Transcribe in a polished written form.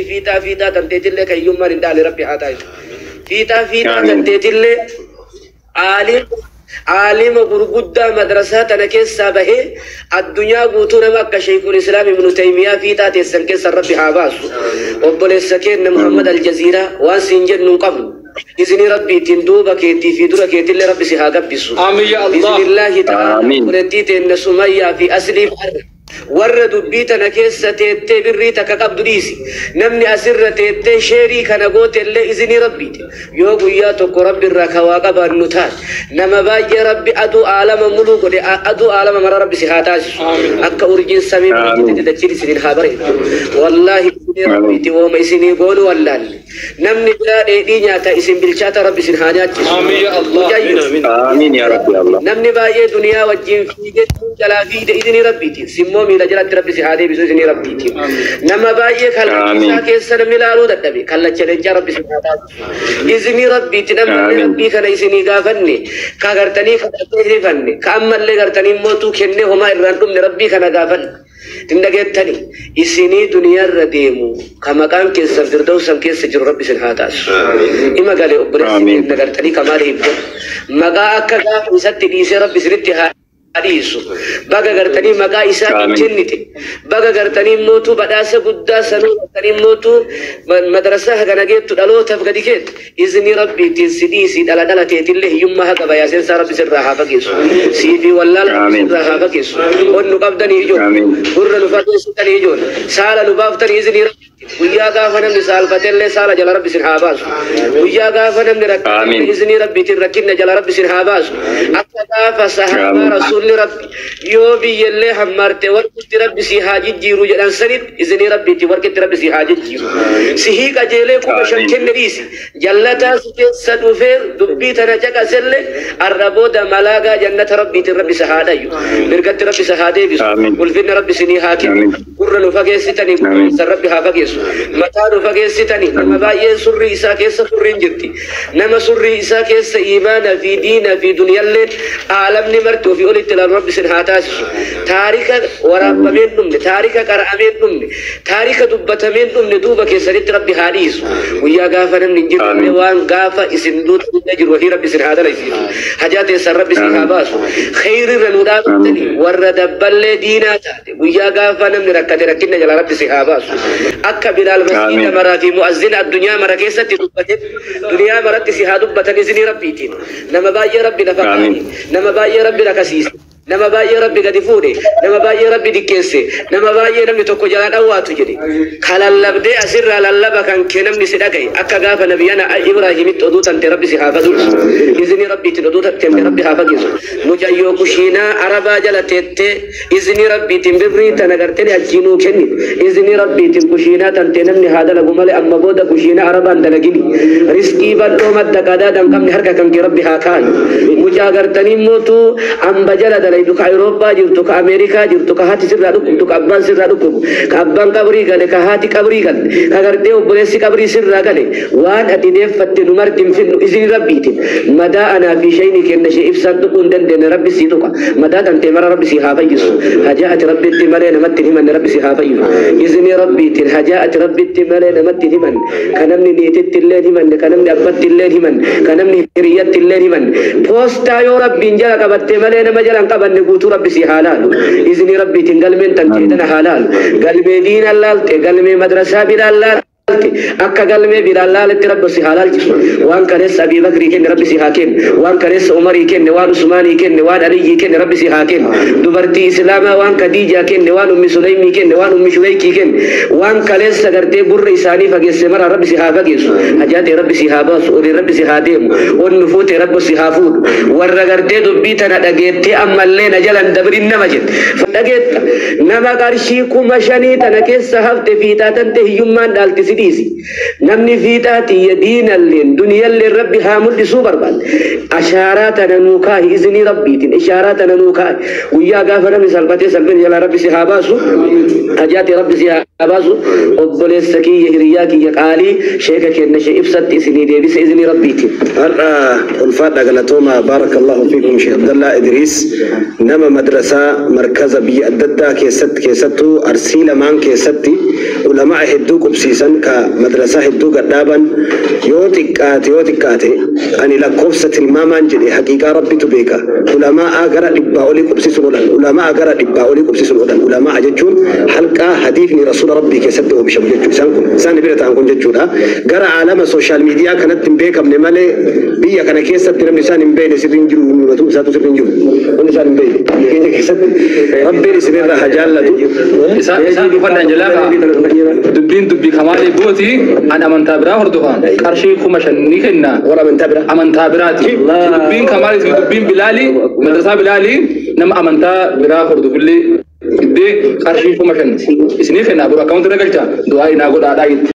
Fiixaa fiixaa tanteetillee kan hiyyummaan hin dhaale Rabbi haa taasisu. Fiixaa fiixaa tanteetillee aalima gurguddaa madrasaa tana keessaa bahee addunyaa guutuu nama akka Sheekul Islaam Ibnu Taymiyaa fiixaa teessan keessan Rabbi haa baasu. Obboleessa keenya Muhammad Aljaziiraa waan siin jennu hin qabnu. Izni Rabbiitiin duuba keetii fi dura keetillee Rabbi si haa gabbisu. Amiin ya Allah. Biiznillaahi ta'ala Amiin. obboleettii teenna Sumayyaa fi Aslii har'a. Warra dubbii tana keessa teettee birrii takka qabdu dhiisi. Namni asirra teettee sheerii kana gootellee izinii Rabbiiti. Yoo guyyaa tokko Rabbi irraa ka waa qabaannu taate nama baay'ee Rabbi aduu aalama muluu godhe aduu aalama mara Rabbi si haa taasisu. Akka urjiin samii bareechite dachiin isiniin haa bareedu. Wallaahi izinii Rabbiiti wooma isinii goonu wallaalle. Namni biraa dheedhii nyaata isin bilchaata Rabbi isin haa nyaachisu. Amiin ya Allah. Mucayyoo. Amiin ya Rabbi Allah. Namni baay'ee duniyaa wajjin fiigee jalaa fiide izinii Rabbiiti. Simmoo miila jalatti Rabbi si haa deebisu izinii Rabbiiti. Nama baay'ee kallacha isaa keessa namni ilaaluu dadhabe kallacha leencaa Rabbi si haa taasisu. Izinii Rabbiiti namni Rabbii kana isinii gaafanne ka gartanii kadhattee hifanne ka ammallee gartanii mootuu kennee homaa irraan dhumne Rabbii kana gaafanne. Hin dhageettani isinii duniyaarra deemu ka maqaan keessan firdawsan keessa jiru Rabbi isin haa taasisu. Ima galee obboleessi keenya gartanii kamaal hibbo maqaa akka gaafa isatti dhiisee Rabbi isinitti haa dhiisu. Baga gartanii maqaa isaa kennite. Baga gartanii mootuu badhaasa guddaa sanuu gartanii mootuu madrasaa hagana geettu dhalootaaf gadi keette. Izni Rabbiitiin si dhiisi dhala dhalateetillee hiyyummaa haqa bayaaseensaa Rabbi sirraa haa fageessu. Siifii wallaala Rabbi sirraa haa fageessu. Onnu qabdanii ijoon. Gurra nu fageessitanii ijoon. Saala nu baaftanii izni Rabbiitiin. Guyyaa gaafa namni saalfatellee saala jala Rabbi sin haa baasu. Guyyaa gaafa namni rakkatellee izni Rabbiitiin rakkinna jala Rabbi sin haa baasu. Akka gaafa sahaabaa rasuulli Rabbi yoo biyyallee hammaarte warqitti Rabbi si haa jijjiiru jedhan sanitti izni Rabbiitiin warqitti Rabbi si haa jijjiiru. Sihii qajeelee 5,000 kenne dhiisi. Jallataa si keessa dhufee dubbii tana caqasellee arra booda malaagaa jannata Rabbiitiin Rabbi si haa dhayyu. Mirgatti Rabbi si haa deebisu. Ulfinna Rabbi sinii haa kennu. Gurra nu fageessitanii gurra Rabbi haa fageessu. Mataa nu fageessitanii nama baay'een surrii isaa keessa surriin jirti. Nama surrii isaa keessa iimaana fi diina fi duniyaalleen aalamni marti ofii olitti ilaalu Rabbi isin haa taasisu. Taarika waraabameen dhumne, taarika qara'ameen dhumne, taarika dubbatameen dhumne duuba keessanitti Rabbi haa dhiisu. Guyyaa gaafa namni hin jirre waan gaafa isin duuta jiru wahii Rabbi isin haa dalaysiisu. Hajaa teessan Rabbi isin haa baasu. Kheyrirra nu dhaabattanii warra dabballee diinaa taate guyyaa gaafa namni rakkate rakkinna jala Rabbi isin haa baasu. Akka Bilaal masjiida maraa fi mu'azzina addunyaa mara keessatti dubbate duniyaa maratti si haa dubbatan izinii Rabbiitiin. Nama baay'ee Rabbi lafa kaa'e, nama baay'ee Rabbi rakasiise, nama baay'ee Rabbi gadi fuudhe, nama baay'ee Rabbi diqqeesse, nama baay'ee namni tokko jalaa dhawwaatu jedhe. Ka lallabdee asirraa lallaba kan kee namni si dhagaye akka gaafa nabiyyana Ibraahimitti oduu tante Rabbi si haa fageessu. Izinii Rabbiitiin oduu tante Rabbi haa fageessu. Mucayyoo kushiinaa Arabaa jala teettee izinii Rabbiitiin birrii tana gartee achiinuu kenni. Izinii Rabbiitiin kushiinaa tante namni haa dalagu malee amma booda kushiinaa Arabaan dalagini. Riskii bal'oo madda qadaada hin qabne harka kan kee Rabbi haa kaayu. Mucaa gartanii mootuu amba jala dalaydu ka Awurooppaa jirtu, ka Ameerikaa jirtu, ka haati sirraa dhukkubdu, ka abbaan sirraa dhukkubu, ka abbaan qabrii gale, ka haati qabrii gale, ka gartee obboleessi qabrii sirraa gale, waan ati deeffatte nu marti hin fidnu izinii Rabbiitiin. Madaa anaa fi shayni kenna ishee ibsaan tuquu hin dandeenye Rabbi sii tuqa. Madaa tantee mara Rabbi sii haa fayyisu. Hajaa ati Rabbitti malee namatti hin himanne Rabbi sii haa fayyisu. Izinii Rabbiitiin hajaa ati Rabbitti malee namatti hin himanne, ka namni niititti illee hin himanne, ka namni abbatti illee hin himanne, ka namni hiriyyatti illee hin himanne. Poostaa yoo Rabbiin jala qabatte malee nama jala hin qabanne guutuu Rabbi si haa laalu. Izinii Rabbiitiin galmeen tantee tana haa laalu. Galmee diinaan laalte, galmee madrasaa biraan laalte. Akka galmee biraan laaletti Rabbi si haa laalchisu. Waan kaleessa Abii Bakrii kenne Rabbi si haa kennu. Waan kaleessa Umarii kenne, waan Usmaanii kenne, waan Aliyyii kenne Rabbi si haa kennu. Dubartii Islaamaa waan Khadiijaa kenne, waan Ummi Sulaymii kenne, waan Ummi Shureykii kenne, waan kaleessa gartee gurra isaanii fageesse mara Rabbi si haa fageessu. Hajaa ta'e Rabbi si haa baasu, olii Rabbi si haa deemu, ol nu fuute Rabbi si haa fuudhu. Warra gartee dubbii tana dhageettee ammallee na jalan dabrin nama jette. Dhageetta nama qarshii 5,000 tana keessa hafte fiixaa tante hiyyummaan dhaalti si dhiisi. Namni fiixaa tiyya diinalleen duniyalleen Rabbi haa mul'isuu barbaade. Ashaaraa tana nuu kaahi izinii Rabbiitiin ishaaraa tana nuu kaahi. Guyyaa gaafa namni salphatee salphina jalaa Rabbi si haa baasu. Hajaati Rabbi si haa Baasu obboleessa kiyya, hiriyaa kiyya qaalii, sheeka kenna shee ibsatti isinii deebise isinii rabbiitiin. Har'a ulfaadha, galatooma, baarakallahu fiikum. Sheekh Abdallaa Idriis nama madrasaa markaza biyya adda addaa keessatti, keessattuu Arsii lamaan keessatti ulamaa hedduu qubsiisan, ka madrasaa hedduu gadhaaban. Yoo xiqqaate, yoo xiqqaate, ani lakkoofsa tilmaamaan jedhe, haqiiqaa rabbitu beeka, ulamaa gara 100 olii qubsiisuun oolan, ulamaa gara 100 olii qubsiisuun oolan. Ulamaa jechuun halqaa hadiifni rasuula rabbii keessatti oomishamu jechuu. Isaan kun, isaan bira ta'an kun jechuudha, gara aalama social media kanatti hin beekamne malee biyya kana keessatti namni isaan hin beekne sirriin jiru, mul'atu isaatu sirriin jiru. Namni isaan hin beekne biyya keenya keessatti. Rabbiin isinirraa haa jaallatu. Isaan dhufan jalaa dubbiin dubbii kamaalee booti an amantaa biraa hordofan qarshii 5,000 ni kenna. Warra amantaa biraa. Amantaa biraati. Dubbiin kamaalii fi dubbiin bilaalii madrasaa bilaalii nama amantaa biraa hordofullee iddee qarshii 5,000 isinii kenna, boru akkaawunti irra galcha, du'aa inaa godhaadhaa jette.